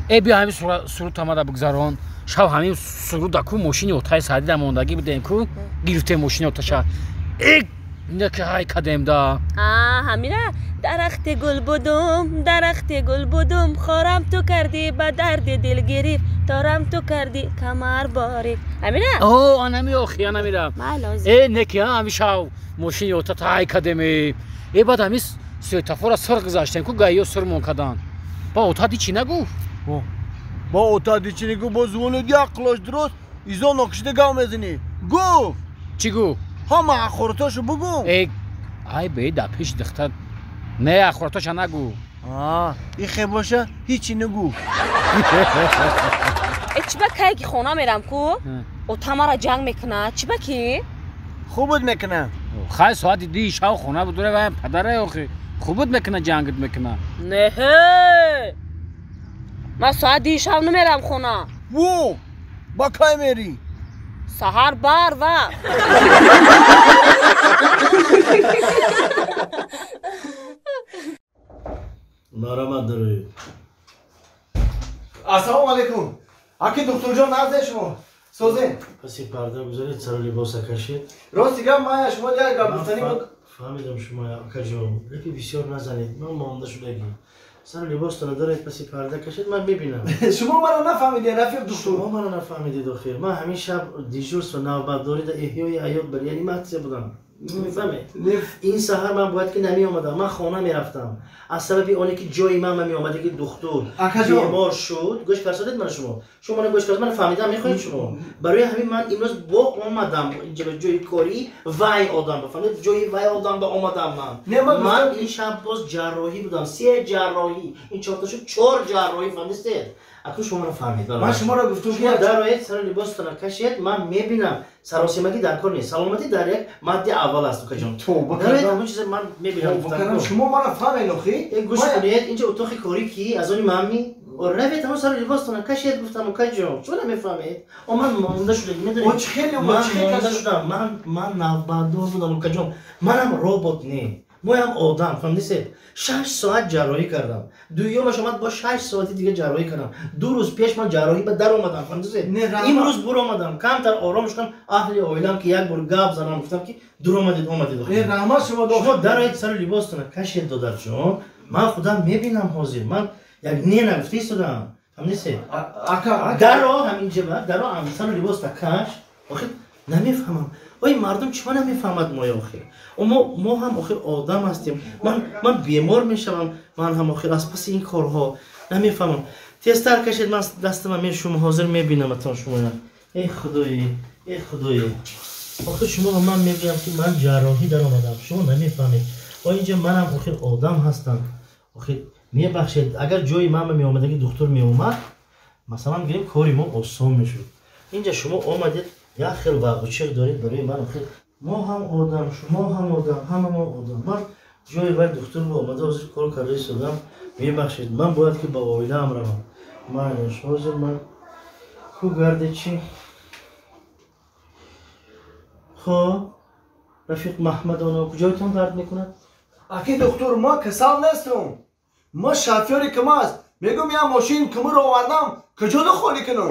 Э биё ҳамин суруд омада бигзарон. Шав ҳамин суруда ку мошини отаи саъдида мондагӣ будем ку гирифтем мошини оташа. Э неки ҳай кадем да. А ҳамира дарахти гул будум, дарахти гул будум, хорам ту кардӣ ба дарди дил гирифт, торам ту кардӣ камар борик. Ҳамира? О, анами охи, анамира. Э неки ҳами шав мошини отата ҳай кадем. Э баъд ҳамин светофора сир гузаштем ку гаиё сирмон кадан. Ба отат ҳичи нагуфт? Ба отат ҳичи нагуфт, бо зубони як қулош дуруст изо нокишида гав мезанӣ. Гуфт! Чӣ гуфт? Ҳама ахоратошо бугӯ. Э ай бе да пеш духтар. Не ахоратоша нагӯ. А, ихе боша ҳичи нагӯ. Э чиба кай ки хона мерам ку? Ота мара ҷанг мекунад. Чиба ки? Хубуд мекунад. Хай соати ди шав хона будура ва падара охи. Хубуд мекунад ҷангит мекунад. Не. Ман соат ди шав намерам хона. Во! Ба кай мери? Саҳар бар вақт. Марамат дароед. Ассалому алайкум. Аки духтурҷон назде шумо. Созен. Паси парда гузаред, сару либоса кашед. Рости гап ман шумо як гап гуфтанӣ буд. Фаҳмидам шумо акаҷон. Лекин бисёр назанед. Ман монда шудагӣ. Сару либостона доред, паси парда кашед, ман мебинам. Шумо маро нафаҳмидед, рафиқ духтур. Шумо маро нафаҳмидед охир. Ман ҳамин шаб дежурство навбатдорӣ дар эҳёи ҳаёт ба реаниматсия будам. Мефаҳмед? Ин саҳар ман бояд ки намеомадам, ман хона мерафтам. Аз сабаби оне ки ҷои ман меомаде ки духтур бемор шуд, гӯш карсодед мана шумо. Шумо мана гӯш карсод, мана фаҳмидам мехоҳед шумо. Барои ҳамин ман имрӯз бо омадам инҷа ба ҷои корӣ вай одам, фаҳмидед? Ҷои вай одам ба омадам ман. Ман ин шаб боз ҷарроҳӣ будам, се ҷарроҳӣ. Ин чорта шуд, чор ҷарроҳӣ, фаҳмидед? Акнун шумо маро фаҳмид. Ман шуморо гуфтум ки шумо дароед, сару либостона кашед, ман мебинам. Саросемагӣ дар кор нест. Саломатӣ дар як мадди аввал аст, укаҷон. Дароед, ҳамон чиза ман мебинам. Шумо маро фаҳмед охи? Гӯш кунед, инҷа утоқи корӣ ки аз они манми? Равед, ҳамон сару либостона кашед, гуфтам, укаҷон. Шумо намефаҳмед? О, ман монда шудам, медонед? Ман монда шудам, ман навбатдор будам, укаҷон. Манам робот не. Моям одам, фаҳмидед? 6 соат ҷарроҳӣ кардам. Дуюмаш омад бо 6 соати дига ҷарроҳӣ кардам. 2 рӯз пеш ман ҷарроҳӣ ба дар омадам, фаҳмидед? Имрӯз буромадам, камтар ором шудам, аҳли оилам ки як бор гап занам, гуфтам ки дуромадед, омадед. Раҳмат шумо. Шумо дароед, сару либостона кашед, додарҷон. Ман худам мебинам ҳозир. Ман як не нагуфта истодам. Фаҳмидед? Даро ҳаминҷа, даро сару либоста каш. Охир намефаҳмам. Ой, мардум чима намефаҳмад моя охир? Мо ҳам охир одам ҳастем. Ман бемор мешавам, ман ҳам охир аз паси ин корҳо намефаҳмам. Тезтар кашед, ман дастама мешум, ҳозир мебинаматон шумоя. Эй худои, эй худои. Охир шумо ба ман мегӯям ки ман ҷарроҳӣ даромадам. Шумо намефаҳмед. О, инҷа манам охир одам ҳастам. Охир мебахшед, агар ҷои ман меомадаги духтур меомад, масалан гирем кори мо осон мешуд. Инҷа шумо омадед, як хел вағучиқ доред барои ман охир. Мо ҳам одам, шумо ҳам одам, ҳама мо одам. Ман ҷои вай духтур бо омада ҳозир кор карда истодам. Мебахшед, ман бояд ки ба оилаам равам. Майнаш, ҳозир ман ку гарде чи? Хоб, рафиқ Маҳмадонов, куҷоятон дард мекунад? Аки духтур, ма касал нестам. Ма шофёри кима аст. Мегӯм я мошин кимиро овардам, куҷода холӣ кунам?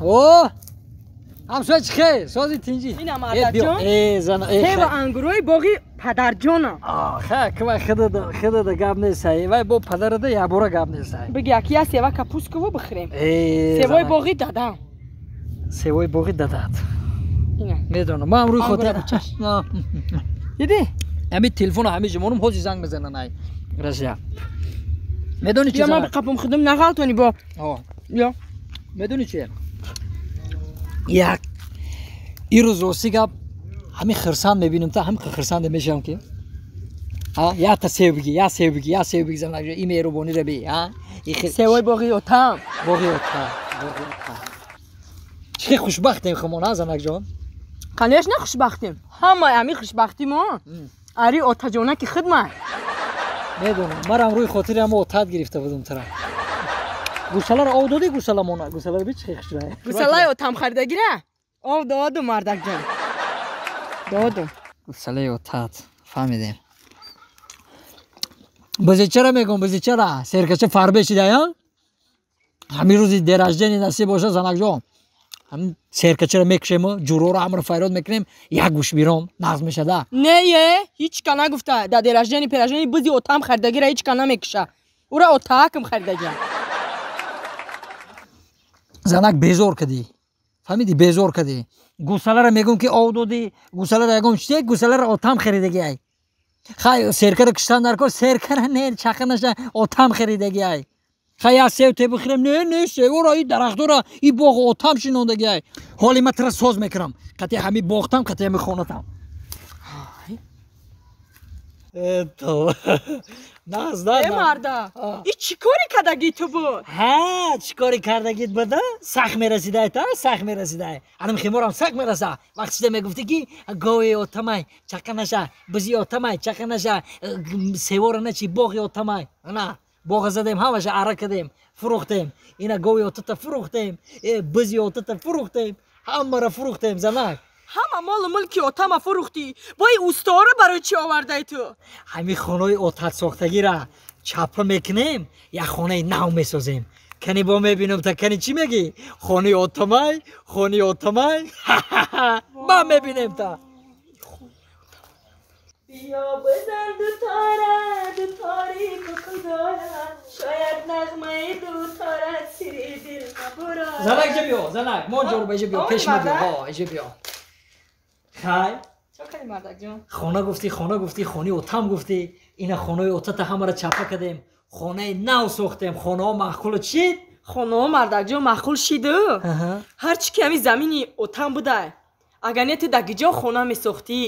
О, ҳамсоя чӣ хел? Сози тинҷӣ. Ина мардакҷон. Э, зана, э. Сева ангурои боғи падарҷонам. Ха, кива хидада гап несай. Вай бо падарада ябора гап несай. Биги аки я сева капусково бихӯрем. Э, севои боғи дадам. Севои боғи дадат. Ина. Медонам. Ман рӯи хотир. Дидӣ? Ҳамин телефоно ҳамин ҷимонум ҳозир занг мезананд ай. Россия. Медонӣ чӣ? Я ман қапум худам нағалтонӣ бо. Ё. Медонӣ чӣ? Як ирӯз рости гап ҳамин хирсанд мебинам та ҳамин хирсанде мешавам ки якта сев биги, як сев биги, як сев биги занак ин меҳрубониро би, а? Севои боғи отам. Боғи отам, боғи отам. Чӣ хушбахтем хумон, а занакҷон? Конечно хушбахтем. Ҳамаи ҳамин хушбахти мо ари отаҷона ки хидмат. Медонам, марам рӯи хотири ҳама отат гирифта будум тара. Гусаларо ов додӣ гусаламона? Гусаларо би чӣ хушрай? Гусалаи отам харидагира? Ов додум, мардакҷон. Додум. Гусалаи отат, фаҳмидем. Бизичара мегум, бизичара. Серкача фарбе шида, ҳамин рӯзи день рождения насиб боша, занакҷон. Ҳамин серкачара мекушему, ҷуроро ҳамаро файрод мекунем, як гӯш бирон нағз мешада. Не, е, ҳеч ка нагуфта. Да день рождения пирождения бизи отам харидагира ҳеч ка намекуша. Ура отаакм харидагия. Занак безор кадӣ. Фаҳмидӣ, безор кадӣ. Гусалара мегум ки ов додӣ, гусалара ягон чизе, гусалара отам харидагиай. Хай серкара киштан дар кор, серкара не, чақа наша отам харидагиай. Хай я сев те бихӯрем, не, не, севора и дарахтора, и боғ отам шинондагиай. Ҳоли ман тира соз мекунам. Қати ҳами боғтам, қати ҳами хонатам. То. Наз, да. Э, марда, и чӣ кори кардагӣ ту буд? Ҳа, чӣ кори кардагит буда? Сах мерасидай та, сах мерасидай. Анам химорам сах мераса. Вақти шида мегуфтӣ ки гови отамай, чақа наша, бизи отамай, чақа наша, севора начи, боғи отамай. На, боға задем, ҳамаша ара кардем, фурӯхтем. Ина гови отата фурӯхтем, бизи отата фурӯхтем, ҳамаро фурӯхтем, занак. Ҳама молу мулки отама фурӯхтӣ. Бо и усторо барои чӣ овардай ту? Ҳамин хонаи отатсохтагира чапа мекунем, як хонаи нав месозем. Кани бо мебинам та, кани чӣ мегӣ? Хонаи отамай, хонаи отамай. Ман мебинем та. Биё бизан дутора, дутори кукудора, шояд нағмаи дутора сири дил набурора. Занак, иҷа биё, занак, мо ҷоруба, иҷа биё, пеш ма биё, ҳо, иҷа биё. Хай. Чо кардӣ, мардакҷон? Хона гуфтӣ, хона гуфтӣ, хонаи отам гуфтӣ, ина хонаи отата ҳамаро чапа кардем, хонаи нав сохтем, хонаҳо маъқулу чид? Хонаҳо, мардакҷон, маъқул шиду. Ҳарчи ки ҳамин замини отам будай. Агар не, ту дар гиҷо хона месохтӣ?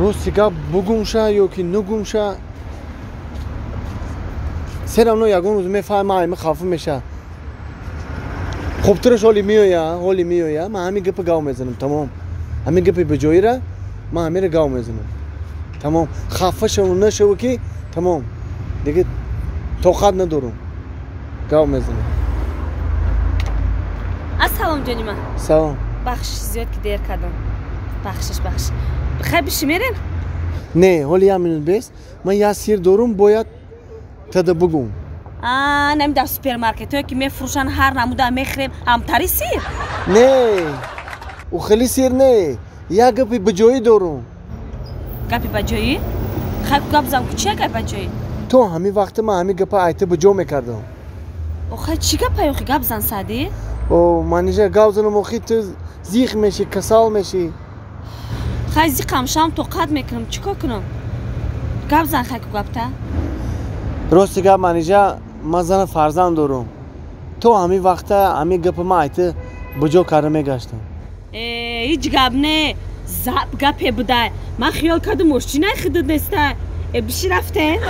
Рости гап бугумша ё ки нугумша, все равно ягон рӯз мефаҳма, айма хафа меша. Хубтараш ҳоли меоя, ҳоли меоя, ман ҳамин гапа гав мезанам, тамом. Ҳамин гапи беҷоира ман ҳамира гав мезанам, тамом. Хафа шаву нашаву ки тамом, дига тоқат надорам, гав мезанам. Ассалом, ҷони ман. Салом. Бахшиш зиёд ки дер кардам, бахшиш, бахшиш. Хай, биши, мерем. Не, ҳоли як минут бес, ман як сир дорум, бояд тада бугум. Нами дар супермаркетҳое ки мефурӯшанд, ҳар намуда мехӯрем, ҳамтари сир? Не, ӯ хеле сир не, як гапи баҷоӣ дорум. Гапи баҷоӣ? Хай, гап зан ку, чия гапи баҷоӣ? То ҳамин вақта ман ҳамин гапа айта ба ҷо мекардам. Охай, чӣ гапай охи? Гап зан, Саъдӣ. О, Манижа, гап занам, охи ту зиқ мешӣ, касал мешӣ. Хай, зиқам шам, тоқат мекунам, чӣ кор кунам? Гап зан, хай ку, гапта. Рости гап, Манижа, ман зана фарзанд дорум. То ҳамин вақта ҳамин гапа ман айта ба ҷо карда мегаштам. Э, ҳеҷ гап не, заб гапе будай. Ман хиёл кардам, мошинай худут нестай. Э, биши, рафтем.